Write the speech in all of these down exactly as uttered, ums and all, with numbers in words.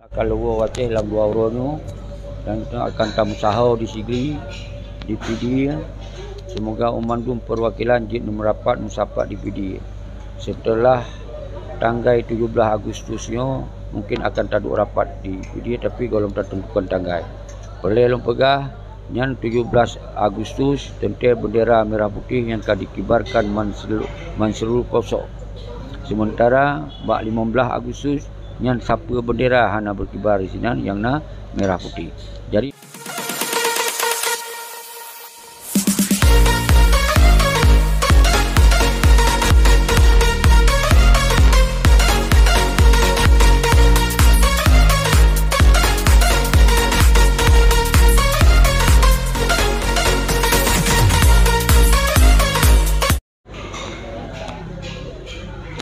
Ka lheueh Aceh lam dua uroe nyoe dan akan tameusaho di Sigli, di Pidie. Semoga mandum perwakilan jeuet meurapat meusapat di Pidie. Setelah tanggai tujoh blaih Agustus nyoe mungkin akan taduek rapat di Pidie, tapi gohlom tateuntukan tanggai. Peureulée lôn peugah, nyan tujoh blaih Agustus teuntée bendera merah putih nyang ka dikibarkan man selu-, man seluruh pelosok. Sementara bak limong blaih Agustus nyan sapeue bendera hana berkibar di sinan nyang na merah putih. Jadi,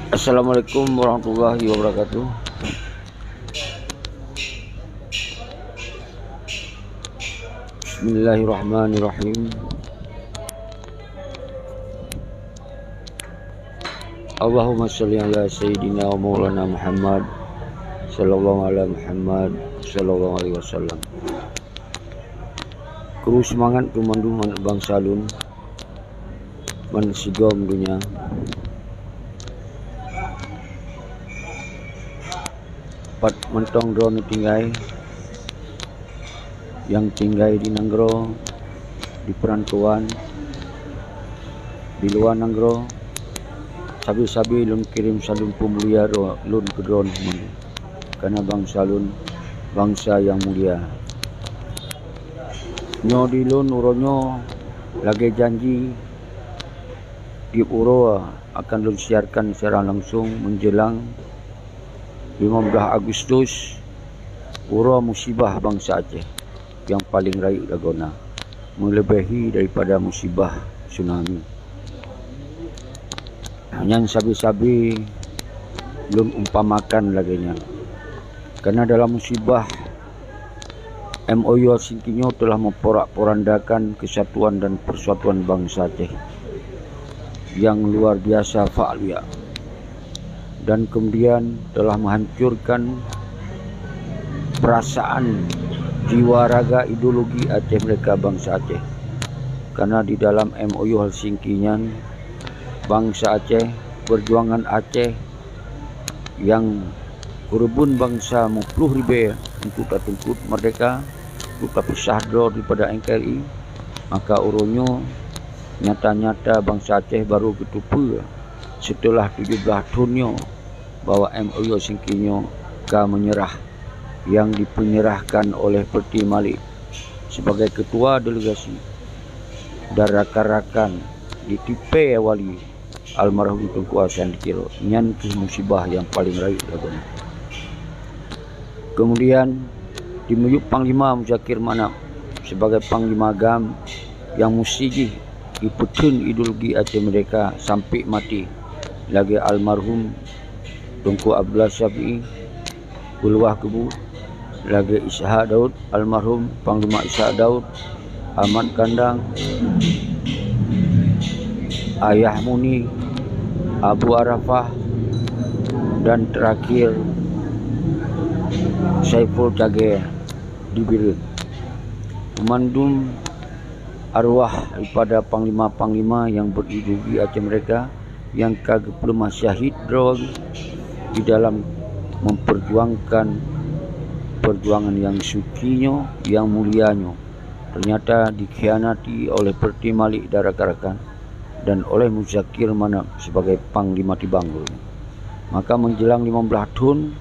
Assalamualaikum warahmatullahi wabarakatuh. Bismillahirrahmanirrahim. Allahumma shalli ala sayyidina wa maulana Muhammad sallallahu ala Muhammad sallallahu alaihi wasallam. Kru seumangat keu mandum bansa lôn ban sigom donya. Pat mantong droeneuh tinggai, nyang tinggai di nanggroe, di peurantauan, di luwa nanggroe, sabe-sabe lôn kirém saleuem peumulia lôn keu droeneuh mandum. Karena bansa lôn bansa nyang mulia. Nyoe di lôn uroe nyoe lagée janji, tieb uroe akan lôn siarkan siaran langsung menjelang lima belas Agustus, uroe musibah bansa Aceh nyang paleng rayeuk lagoena, meuleubehi daripada musibah tsunami. Nyan sabe-sabe lôn umpamakan lagée nyan. Karena dalam musibah, M O U Helsinki nyoe telah memporak-porandakan kesatuan dan persatuan bansa Aceh yang luar biasa fak luyak, dan kemudian telah menghancurkan perasaan, jiwa raga, ideologi Aceh mereka, bansa Aceh. Karena di dalam M O U Helsinki nyan, bansa Aceh, perjuangan Aceh nyang keureubeuen bansa meuploh ribée untuk tatungkot merdeka, untuk tapeusah droe daripada N K R I, maka uroe nyoe nyata-nyata bansa Aceh barô geuteupeue seuteulah tujoh blaih thon nyoe bahwa M O U Helsinki nyoe ka meunyeurah, nyang dipeunyerahkan oleh Peureutih Malik sebagai keutua delegasi dan rakan-rakan di tipée wali almarhum Teungku Hasan di Tiro. Nyan kheueh musibah nyang paleng rayeuk lagoena. Kemudian, dimiyueb Panglima Muzakir Manaf sebagai Panglima GAM nyang musti jih jipeutheun ideologi Aceh Merdeka sampai maté, lagée almarhum Teungku Abdullah Syafi'i, Beuluwah Keubu, lagée Ishak Daud, almarhum Panglima Ishak Daud, Ahmad Kandang, Ayah Muni, Abu Arafah, dan terakhir Saiful Cagée di Bireuen. Mandum arwah daripada panglima-panglima nyang berideologi Aceh Merdeka nyang ka geupeuleumah syahid droe di dalam memperjuangkan perjuangan nyang suci nyoe, nyang mulia nyoe, ternyata dikhianati oleh Peureutih Malik dan rakan-rakan dan oleh Muzakir Manaf sebagai panglima tibang geuh. Maka menjelang lima belas thon,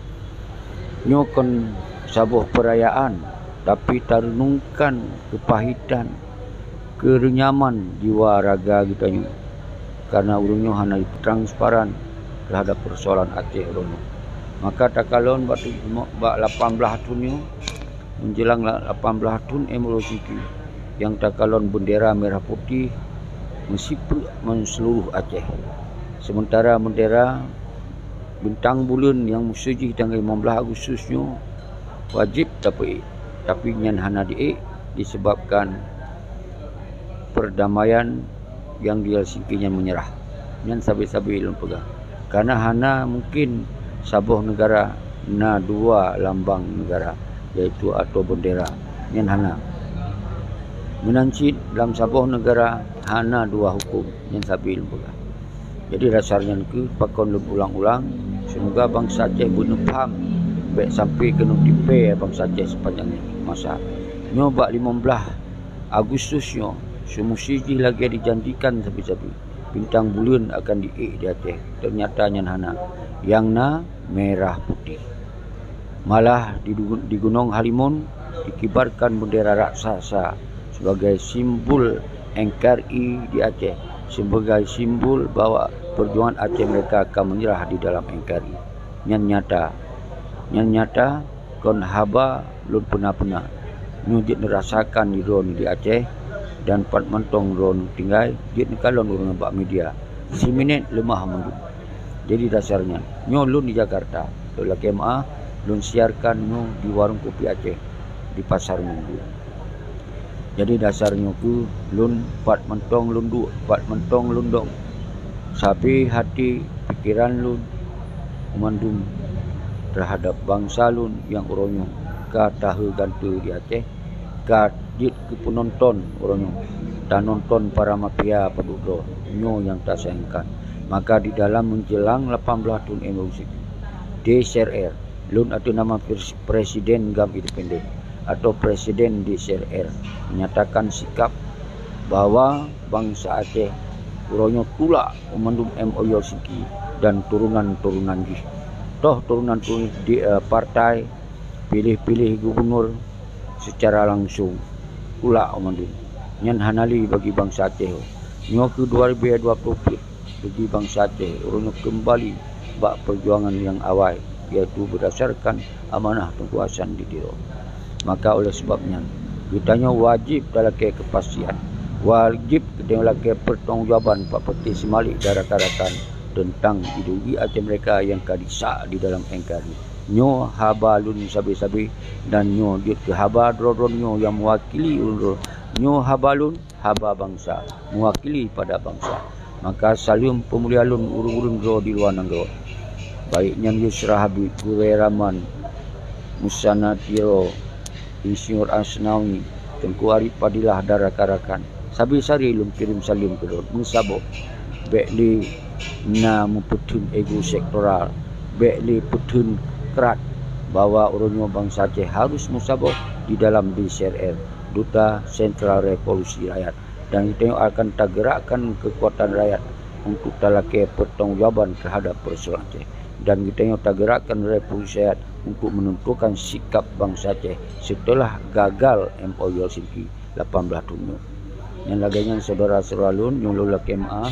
nyoe kon saboh peurayaan, tapi tareunungkan keupahitan, keureunyamanan jiwa raga geutanyoe, karena ureuëng nyoe hana transparan terhadap persoalan Aceh uroe nyoe. Maka takalon bak, bak lapan belas thon nyoe, menjelang la-, lapan belas thon M O U Helsinki, nyang takalon bendera merah putih meusipeuk ngon seluruh Aceh. Sementara bendera bintang buleuen nyang meuseujih tanggai lima belas Agustus nyoe wajéb tapeuék, tapi nyan hana diék disebabkan perdamaian nyang di Helsinki nyan meunyeurah. Nyan sabe-sabe lôn peugah. Karena hana mungkin saboh neugara na dua lambang negara, yaitu atau bendera. Nyan hana. Meunan cit lam saboh negara hana dua huköm, nyan sabe lôn peugah. Jadi dasar nyan kheueh pakon lôn ulang-ulang, seumoga bansa Aceh beuneupham bék sampai keuneuk tipée bansa Aceh sepanjang masa. Nyoe bak limong blaih Agustus nyoe, seumusi jih lagée dijanjikan sabe-sabe, bintang buleuen akan diék di Aceh. Teunyata nyan hana. Nyang na merah putih. Malah di, du- di Gunong Halimun dikibarkan bendera raksasa sebagai simbol N K R I di Aceh, sebagai simbol bahwa perjuangan Aceh Merdeka akan menyerah di dalam N K R I. Nyan nyata. Nyan nyata, kon haba lôn peuna-peuna. Nyoe jeuet neurasakan di droeneuh di Aceh dan pat mantong droeneuh tinggai, jeuet neukalon ureuëng bak media. Siminét leumah mandum. Jadi dasar nyan, nyoe lôn di Jakarta, lôn lakée meuáh, lôn siarkan nyoe di Warung Kopi Aceh, di Pasar Minggu. Jadi dasar nyoe kheueh lôn pat mantong lôn duek, pat mantong lôn dong. Sabe hati pikeran lôn mandum teuhadab bansa lôn nyang uroe nyoe ka taheu ganteue di Aceh, ka jeuet keu peunonton uroe nyoe, tanonton para mafia padub droe nyoe nyang tasayangkan. Maka di dalam meunjeulang lapan blaih thon M O C, D C R R, lôn ateueh nama pres- Presiden GAM Independen atau Presiden D C R R, menyatakan sikap bahwa bansa Aceh uroe nyoe tulak mandum M O L Singki dan turunan-turunan jih. Toh turunan-turunan di, eh, partai piléh-piléh gubunur secara langsung tulak mandum. Nyan hana lé bagi bansa Aceh. Nyoe kheueh dua ribu dua puluh pih bagi bansa Aceh uroe nyoe keumbali bak peujuangan nyang awai, yaitu beudasarkan amanah Teungku Hasan di Tiro. Maka oleh sebab nyan, geutanyoe wajéb talakée keupastian, wajéb geutanyoe lakée peurtanggongjawaban bak peuti seumalik dan rakan-rakan teuntang ideologi Aceh Merdeka nyang ka disak di dalam N K R I. Nyoe haba lôn sabe-sabe dan nyoe jeuet keu haba droe-droe nyoe nyang meuwakili ulôn droe. Nyoe haba lôn, haba bansa, meuwakili pada bansa. Maka saleuem peumulia lôn ureuëng-ureuëng droe di luwa nanggroe, baik nyan Yusra Habib, Gurée Rahman, Musanna Tiro, Insinyur Asnawi, Teungku Arif Fadilah dan rakan-rakan. Sabe-sabe lôn kirém saleuem keu droe, meusaboh. Bék lé na meupeutheun ego sektoral, bék lé peutheun krat bahwa uroe nyoe bansa Aceh harus meusaboh di dalam D C R R, Duta Sentral Revolusi Rakyat, dan geutanyoe akan tageurakkan keukuatan rakyat untuk talakée peurtanggongjawaban teuhadap peusoalan Aceh. Dan geutanyoe tageurakkan revolusi rakyat untuk menentukan sikap bansa Aceh setelah gagal M O U Helsinki lapan belas thon nyoe. Nyan lagée nyan syedara-syedara lôn, nyoe lôn lakée meuáh,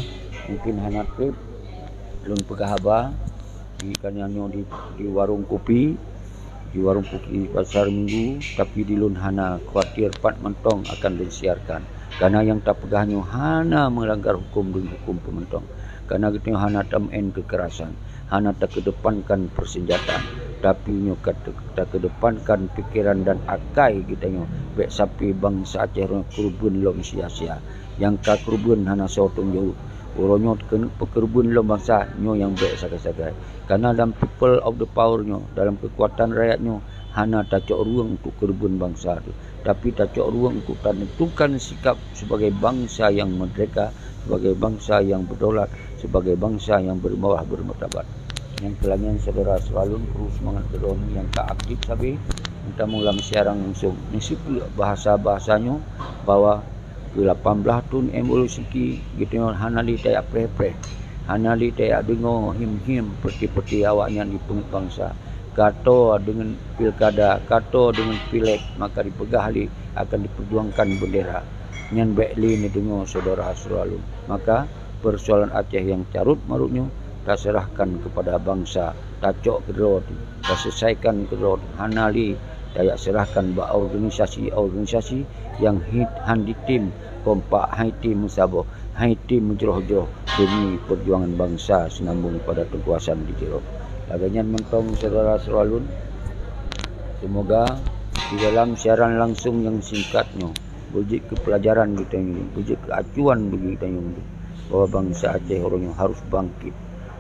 mungkin hana treb lôn peugah haba di kanya nyoe di, di warong kopi, di warong kopi Pasar Minggu, tapi di lôn hana khawatir pat mantong akan lôn siarkan. Karena nyang tapeugah nyoe hana meulanggar huköm deungon huköm peumantong. Karena geutanyoe hana tameu'en keukerasan, hana takeudepankan peusenjataan, tapi nyoe ka te-, takeudepankan pikeran dan akai geutanyoe. Bék sampai bansa Aceh nyoe keureubeuen lom sia-sia. Nyang ka keureubeuen hana soe teuh jaweueb. Uroe nyoe keuneuk peukeureubeuen lom bansa nyoe nyang bék sagai-sagai. Karena dalam people of the power nyoe, dalam keukuatan rakyat nyoe, hana tacok rueng untuk keureubeuen bansa teuh, tapi tacok rueng untuk tanentukan sikap sebagai bansa nyang meurdeka, sebagai bansa nyang beudaulat, sebagai bansa nyang berwibawa, bermartabat. Nyang keu lagée nyan syedara-syedara lôn, kru seumangat keudroe nyang ka aktif sabe meutamong lam siaran langsong. Meusipeue bahasa-bahasa nyoe bahwa keu lapan belas thon M O U Helsinki, geutanyoe hana lé tajak preh-preh, hana lé tajak deungoe him-him peuti-peuti awaknyan jipeungeut bansa. Ka toe deungon pilkada, ka toe deungon pileg, maka dipeugah lé akan diperjuangkan bendera. Nyan bék lé neudeungoe syedara-syedara lôn. Maka peusoalan Aceh nyang carôt marôt nyoe taseurahkan keupada bansa, tacok keudroe teuh, taseulesaikan keudroe teuh, hana lé tajak seurahkan bak organisasi-organisasi nyang hit han jitem kompak, han jitem meusaboh, han jitem meujroh-jroh demi peujuangan bansa seunambong pada Teungku Hasan di Tiro. Lagée nyan mantong syedara-syedara lôn, seumoga di dalam siaran langsong nyang singkat nyoe beujeuet keu peulajaran geutanyoe, beujeuet keu acuan bagi geutanyoe, bahwa bansa Aceh uroe nyoe harus bangkit,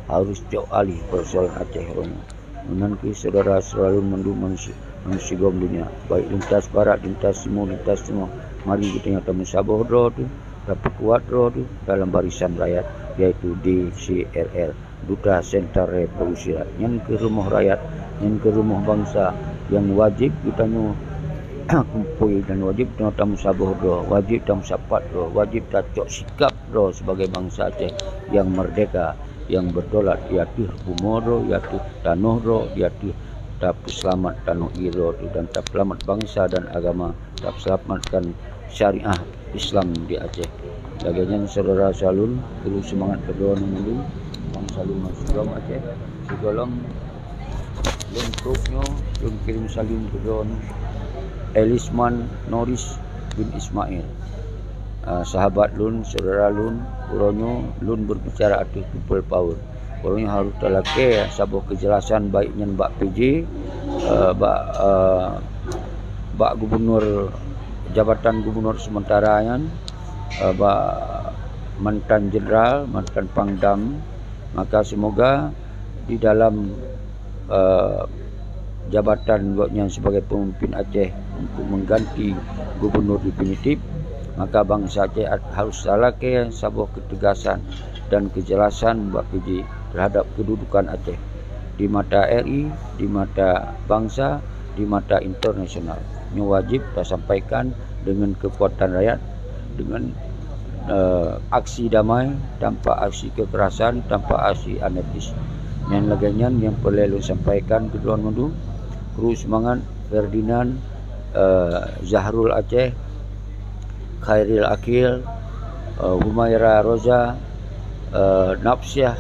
harus cok alih peusoalan Aceh uroe nyoe. Meunan kheueh syedara-syedara lôn mandum manusia, manusia gom donya, baik lintas barat, lintas timur, lintas teunoh, mari geutanyoe tameusaboh droe teuh, tapeukuat droe teuh dalam barisan rakyat, yaitu D C R R, Duta Sentral Revolusi Rakyat. Nyan kheueh rumoh rakyat, nyan kheueh rumoh bansa nyang wajéb geutanyoe kumpôi dan wajéb geutanyoe tameusaboh droe, wajéb tameusapat droe, wajéb tacok sikap droe sibagai bansa Aceh nyang meurdéhka, nyang beudaulat di ateueh bumoe droe, di ateueh tanoh droe, di ateueh tapeuseulamat tanoh ie droe teuh dan tapeulamat bansa dan agama, tapeuseulamatkan syariah Islam di Aceh. Lagée nyan syedara saleuem, keu seumangat keudroe nyoe mandum, bansa lôn masyarakat Aceh, sigohlom lôn trok nyoe, lôn kirém saleuem keudroe nyoe, Elisman Norris bin Ismail. Ah, sahabat lôn, syedara lôn, uroe nyoe lôn berbicara ateueh people power. Uroe nyoe harôh talakée saboh keujelasan, baik nyan bak P J, eh, bak, eh, bak gubernur, jabatan gubernur sementara nyan, eh, bak mantan jenderal, mantan Pangdam. Maka semoga di dalam, eh, jabatan gobnyan sebagai pemimpin Aceh untuk mengganti gubernur definitif, maka bansa Aceh at-, harôh talakée saboh ketegasan dan keujelasan bak P J terhadap kedudukan Aceh di mata R I, di mata bansa, di mata internasional. Nyoe wajéb tasampaikan deungon keukuatan rakyat, deungon, eh, aksi damai, tanpa aksi kekerasan, tanpa aksi anarkis. Nyan lagée nyan nyang peureulée lôn sampaikan keu droe mandum. Kru seumangat, Ferdinand, eh, Zahrul Aceh, Khairil Akil, eh, Humaira Roza, eh, Nafsiah,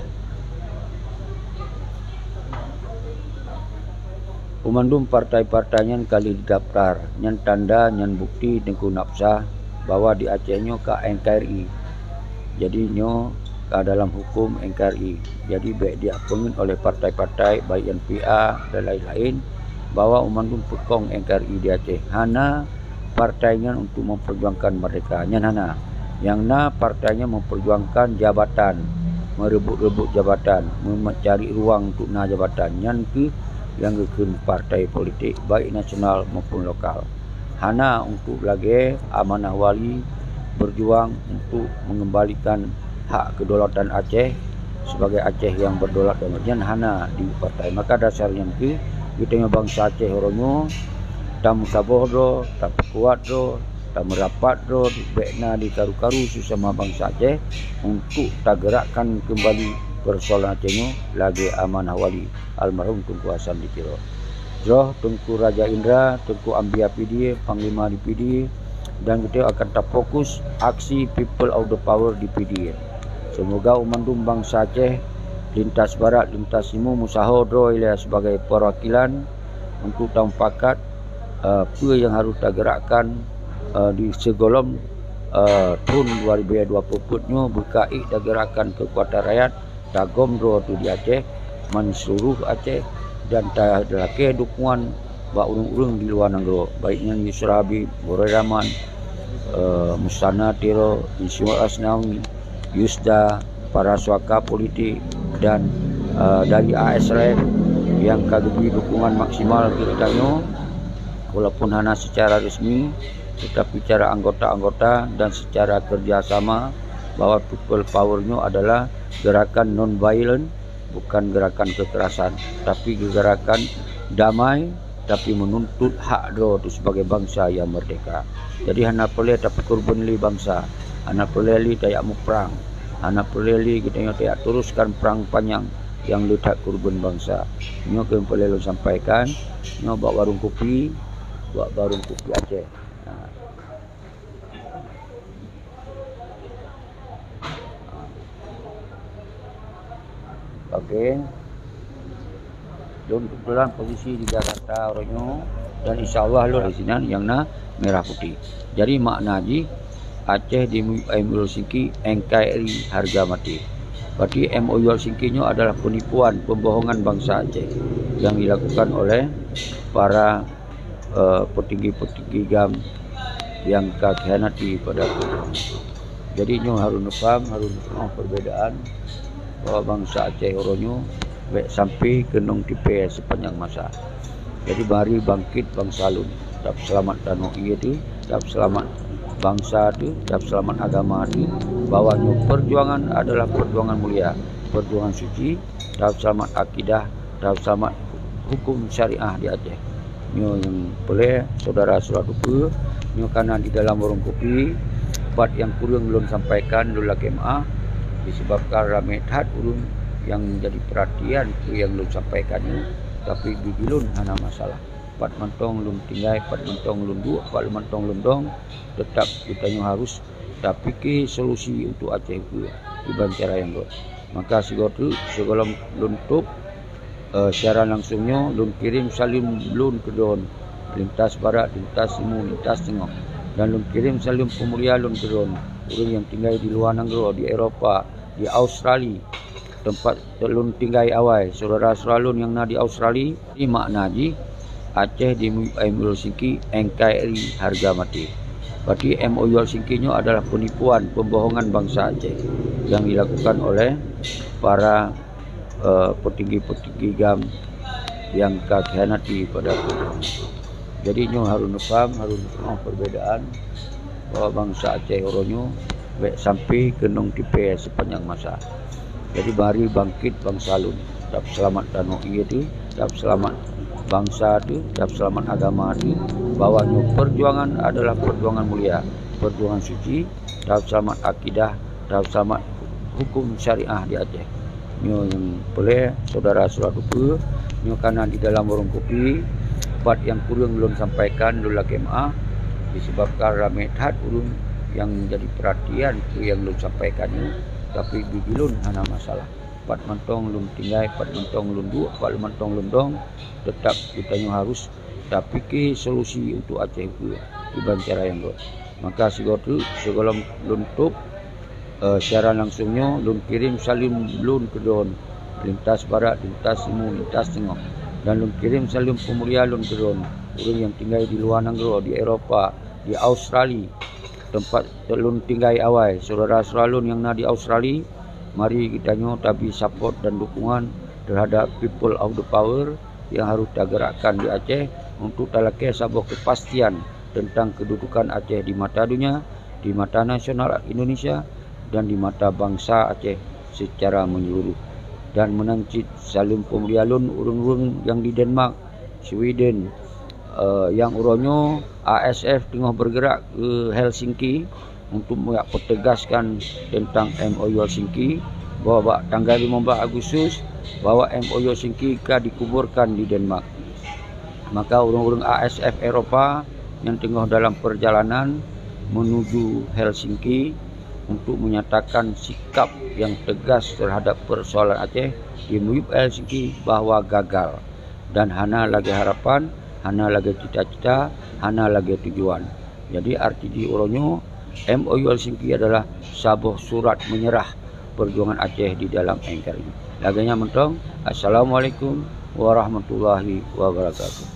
Peumandum partai-partai nyan ka lheueh didaftar, nyan tanda, nyan bukti Teungku Nafsah bahwa di Aceh nyoe ka N K R I. Jadi nyoe ka dalam huköm N K R I. Jadi bék diapeungeuet oleh partai-partai, baik nyan P A dan laén-laén, bahwa peumandum peukong N K R I di Aceh. Hana partai nyan untuk memperjuangkan merdeka, nyan hana. Nyang na partai nyan memperjuangkan jabatan, merebut-rebut jabatan, mencari ruang untuk na jabatan. Nyan kheueh nyang geukheun partai politik, baik nasional maupun lokal. Hana untuk lagée Amanah Wali berjuang untuk mengembalikan hak kedaulatan Aceh sebagai Aceh nyang berdaulat dan nyan hana di partai. Maka dasar nyan kheueh geutanyoe bansa Aceh uroe nyoe tameusaboh droe, tapeukuat droe, tameurapat droe, bék na dikaru-karu sesama bansa Aceh untuk tagerakkan keumbali peusoalan Aceh nyoe lagée Amanah Wali almarhum Teungku Hasan di Tiro. Jroh Teungku Raja Indra, Teungku Ambia P D I, Panglima di P D I, dan geutanyoe akan tafokus aksi People of the Power di P D I. Semoga u mandum bansa Aceh, lintas barat, lintas timur, meusaho droe ilée sibagai perwakilan untuk tamupakat, eh, peue nyang harôh tagerakkan, eh, di sigohlom, eh, thon dua ribu dua puluh peuet nyoe beukait tagerakkan keukuatan rakyat, tagom droe teuh di Aceh, man seuluruh Aceh, dan talakée dukungan bak ureuëng-ureuëng di luwa nanggroe, baik nyan Yusra Habib, Boré Rahman, eh, Musana Tiro, Insinyur Asnawi, Yusda, para suaka politik, dan, eh, dari A S R F nyang ka geubri dukungan maksimal keu geutanyoe, walaupun hana secara resmi, tetapi secara anggota-anggota dan secara kerjasama bahwa People Power nyoe adalah gerakan non-violent, bukan gerakan kekerasan, tapi gerakan damai, tapi menuntut hak droe teuh sebagai bansa nyang merdeka. Jadi hana peureulée tapeukeureubeuen lé bansa, hana peureulée lé tajak muprang, hana peureulée lé geutanyoe tajak teruskan prang panyang nyang le that keureubeuen bansa. Nyoe keuh peureulée lôn sampaikan, nyoe bak warong kupi, bak warong kupi Aceh. Nah. Oke. Lôn keubeutulan posisi di Jakarta uroe nyoe, dan insya Allah lôn di sinan nyang na merah putih. Jadi makna jih Aceh di M U L Singki N K R I harga mati. Berarti M O U Helsinki nyoe adalah penipuan, pembohongan bangsa Aceh yang dilakukan oleh para, eh, petinggi-petinggi GAM yang ka khianati pada Tuhan. Jadi nyoe harus neupaham, harus neupaham perbedaan bahwa bangsa Aceh uroe nyoe Bék sampai keunong tipée sepanjang masa. Jadi, mari bangkit bansa lôn. Dab seulamat tanoh ié teuh, dab seulamat bansa teuh, dab seulamat agama teuh, bahwa nyoe perjuangan adalah perjuangan mulia, perjuangan suci, dab seulamat akidah, dab seulamat hukum syariah di Aceh. Nyoe nyang peureulée, syedara-syedara teupeue, nyoe kana di dalam warong kopi, pat nyang kureueng lôn sampaikan, lôn lakée meuáh, disebabkan ramé that ureuëng nyang jadi peuratian peue nyang lôn sampaikan nyoe, tapi bagi lôn hana masalah. Pat mantong lôn tinggai, pat mantong lôn duek, pat mantong lôn dong, teutap geutanyoe harôh tapike solusi untuk Aceh ukeue kiban cara nyang rot. Maka sigoe teuk, sigohlom lôn tôb, eh, siaran langsung nyoe, lôn kirém saleuem lôn keudroe, lintas barat, lintas timu, lintas teungoh, dan lôn kirém saleuem peumulia lôn keudroe, ureuëng nyang tinggai di luwa nanggroe, di Eropa, di Australia, teumpat lôn tinggai awai, syedara-syedara lôn nyang na di Australia. Jadi makna jih, Aceh di M O U Helsinki, N K R I harga mati. Berarti M O U Helsinki nyoe adalah penipuan, pembohongan bangsa Aceh yang dilakukan oleh para, eh, petinggi-petinggi GAM yang ka khianati pada perjuangan. Jadi nyoe harôh neupaham, harôh neupeurunoe perbedaan bahwa bansa Aceh uroe nyoe bék sampai keunong tipée sepanjang masa. Jadi, mari bangkit bansa lôn. Dab seulamat tanoh ié teuh, dab seulamat bansa teuh, dab seulamat agama teuh, bahwa nyoe perjuangan adalah perjuangan mulia, perjuangan suci, dab seulamat akidah, dab seulamat hukum syariah di Aceh. Nyoe nyang peureulée, syedara-syedara teupeue, nyoe kana di dalam warong kopi, pat nyang kureueng lôn sampaikan, lôn lakée meuáh, disebabkan ramé that ureuëng nyang jadi peuratian peue nyang lôn sampaikan nyoe, tapi bagi lôn hana masalah. Pat mantong lôn tinggai, pat mantong lôn duek, pat mantong lôn dong, teutap geutanyoe harôh tapike solusi untuk Aceh ukeue kiban cara nyang rot. Maka sigoe teuk, sigohlom lôn tôb, eh, siaran langsung nyoe, lôn kirém saleuem lôn keudroe, lintas barat, lintas timu, lintas teungoh, dan lôn kirém saleuem peumulia lôn keudroe, ureuëng nyang tinggai di luwa nanggroe, di Eropa, di Australia, teumpat lôn tinggai awai, syedara-syedara lôn nyang na di Australia. Mari geutanyoe tabri support dan dukungan terhadap People of the Power nyang harôh tagerakkan di Aceh untuk talakée saboh keupastian teuntang keududukan Aceh di mata donya, di mata nasional Indonesia, dan di mata bansa Aceh secara menyeluruh. Dan meunan cit saleuem peumulia lôn ureuëng-ureuëng nyang di Denmark, Sweden, eh, nyang uroe nyoe A S F teungoh bergerak ke Helsinki untuk meuyak peutegaskan teuntang M O U Helsinki, bahwa bak tanggai limong blaih Agustus, bahwa M O U Helsinki ka dikuburkan di Denmark. Maka ureuëng-ureuëng A S F Eropa nyang teungoh dalam perjalanan menuju Helsinki untuk menyatakan sikap yang tegas terhadap persoalan Aceh di M O U Helsinki bahwa gagal dan hana lagée harapan, hana lagée cita-cita, hana lagée tujuan. Jadi, arti jih uroe nyoe, M O U Helsinki adalah saboh surat menyerah perjuangan Aceh di dalam N K R I. Lagée nyan mantong. Assalamualaikum warahmatullahi wabarakatuh.